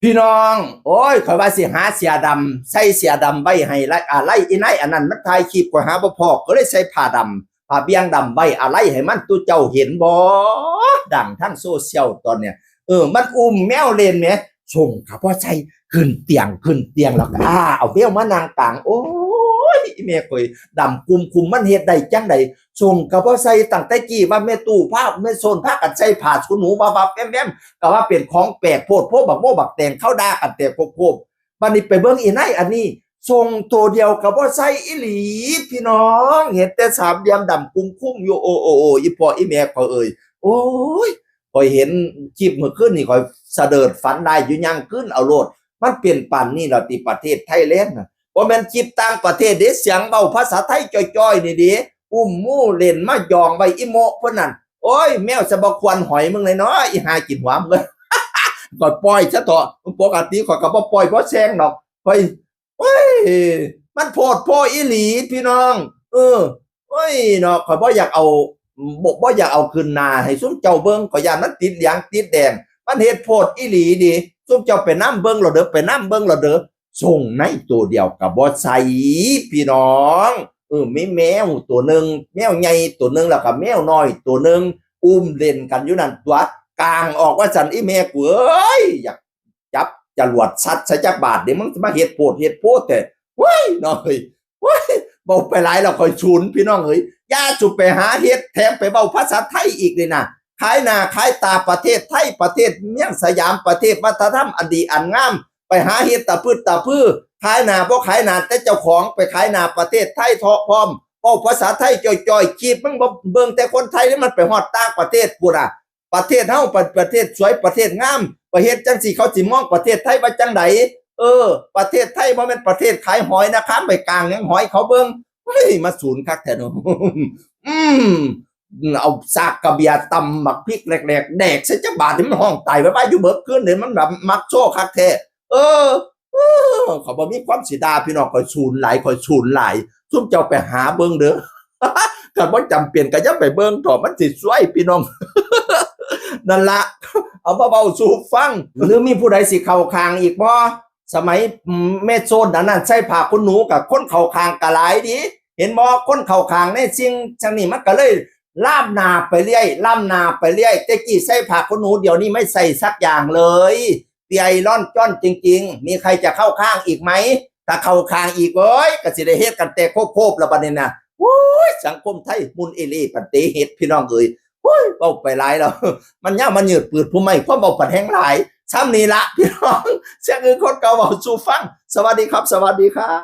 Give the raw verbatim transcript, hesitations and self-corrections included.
พี่น้อง โอ้ย ข้อยว่าสิหาเสื้อดำ ใส่เสื้อดำไว้ให้ละ อาลัยอีนายอันนั้น มันถ่ายคลิป ข้อยหาบ่พ้อ ก็เลยใส่ผ้าดำ ผ้าเบี่ยงดำไว้ อาลัยให้มัน ตุ๊เจ้าเห็นบ่ ดังทางโซเชียลตอนเนี้ย เออ มันอุ้มแมวเล่นแหม ส่งก็บ่ใส่ ขึ้นเตียง ขึ้นเตียง แล้วก็ อ่า เอาแมวมานั่งกลาง โอ้ย อีแม่ข้อย ดำกุมคุม มันเฮ็ดได้จั่งใด ส่งก็บ่ใส่ ตั้งแต่กี้ว่าแม่ตู้พา แม่โซนพากันใส่ผ้าขนหนู วับวับแวมแวม ก็ว่าเป็นของแปลกโพดโพ บักโมบักแตง เขาด่ากันแตกโพกๆ บัดนี้ไปเบิ่งอีนายอันนี้ ส่งตัวเดียวก็บ่ใส่อีหลี พี่น้อง เห็นแต่สามเหลี่ยมดำกุมคุมอยู่ โอ้ โอ้ โอ้ อีพ่ออีแม่ข้อยเอ่ย โอ้ย ข้อยเห็นคลิปเมื่อคืนนี่ ข้อยสะเดิดฝันได้อยู่ ย่างคืนเอาโลด มันเป็นปานนี้ล่ะติ ประเทศไทยแลนด์น่ะ บ่แม่นคลิปต่างประเทศเด้ เสียงเว้าภาษาไทยจ้อยๆ นี่เด้ อุ้มหมูเล่นมาหย่องไว้อีโมะเพิ่นนั่น โอ้ย แมวสะบ่ควรหอยมึงเลยเนาะ อีห่ากินหัวมึงเลย ก็ปล่อยซะเถาะ ปกติข้อยก็บ่ปล่อย บ่แซงดอก ข้อย โอ้ย มันโพดโพอีหลีพี่น้อง เออ โอ้ย เนาะ ข้อยบ่อยากเอา บ่ บ่อยากเอาขึ้นหน้าให้ซุมเจ้าเบิ่ง ข้อยย้านมันติดเหลืองติดแดง มันเฮ็ดโพดอีหลีเด้ ซุมเจ้าไปนำเบิ่งแล้วเด้อ ไปนำเบิ่งแล้วเด้อ ส่งในตัวเดียวก็บ่ใส่ พี่น้อง เออ มีแมวตัวหนึ่ง แมวใหญ่ตัวหนึ่ง แล้วก็แมวน้อยตัวหนึ่ง อุ้มเล่นกันอยู่นั่นตั๊ว กางออกว่าซั่น อีแม่กูเอ้ย อยากจับจรวดซัดใส่จักบาดเด้ มึงมาเฮ็ดโพดเฮ็ดโพแท้ เว้ย น้อย เว้ย เว้าไปหลายแล้วข้อยสูน พี่น้องเอ้ย อย่าสุไปหาเฮ็ด แถมไปเว้าภาษาไทยอีกนี่นะ ขายหน้าขายตาประเทศไทย ประเทศเมืองสยาม ประเทศวัฒนธรรมอันดีอันงาม ไปหาเฮ็ดตะพืชตะพืช ขายหน้าบ่ขายหน้าแต่เจ้าของ ไปขายหน้าประเทศไทยเทาะพร้อม เว้าภาษาไทยจ้อยๆ คลิปมึงบ่เบิ่งแต่คนไทย แล้วมันไปฮอดต่างประเทศพู้นน่ะ ประเทศเฮาเป็นประเทศสวย ประเทศงาม ไปเฮ็ดจั่งซี้ เขาสิมองประเทศไทยว่าจั่งใด เออ ประเทศไทยบ่แม่นประเทศขายหอยนะคะ ไปกางหยังหอยเขาเบิ่ง เฮ้ย มาสูนคักแท้เนาะ อืม เอาสากกระเบียร์ตำบักพริกแหลกๆ แดกใส่จักบาดนี่มันฮ้องตายไว้ๆ อยู่เบิดคืนเลย มันแบบมักโชว์คักแท้ เออ เออ ข้อยบ่มีความสิด่าพี่น้อง ข้อยสูนหลาย ข้อยสูนหลาย ซุมเจ้าไปหาเบิ่งเด้อ คันบ่จำเป็นก็อย่าไปเบิ่งเถาะ มันสิซวยพี่น้อง นั่นละ เอามาเว้าสู่ฟัง หรือมีผู้ใดสิเข้าข้างอีกบ่ สมัยแม่โซนอันนั้นใส่ผ้าขนหนูกับคนเข้าข้างก็หลายดี เห็นบ่ คนเข้าข้างในสิ่งจั่งนี้มันก็เลยลามหน้าไปเรื่อย ลามหน้าไปเรื่อย แต่กี้ใส่ผ้าขนหนู เดี๋ยวนี้ไม่ใส่สักอย่างเลย เปียร่อนจ้อนจริงๆ มีใครจะเข้าข้างอีกไหม ถ้าเข้าข้างอีก โอ้ย ก็สิได้เฮ็ดกันแตกโคบๆ แล้วบัดนี้นะ โอ้ย สังคมไทยมุนเอเล่ปันเตเฮ็ด พี่น้องเอ้ย โอ้ย เว้าไปหลายแล้ว มันยาวมันยืดปืดผู้ไม่ ความเว้าปันแฮงหลาย ซ้ำนี้ละ พี่น้อง เสียงอื่นคนเก่าเว้าสู่ฟัง สวัสดีครับ สวัสดีครับ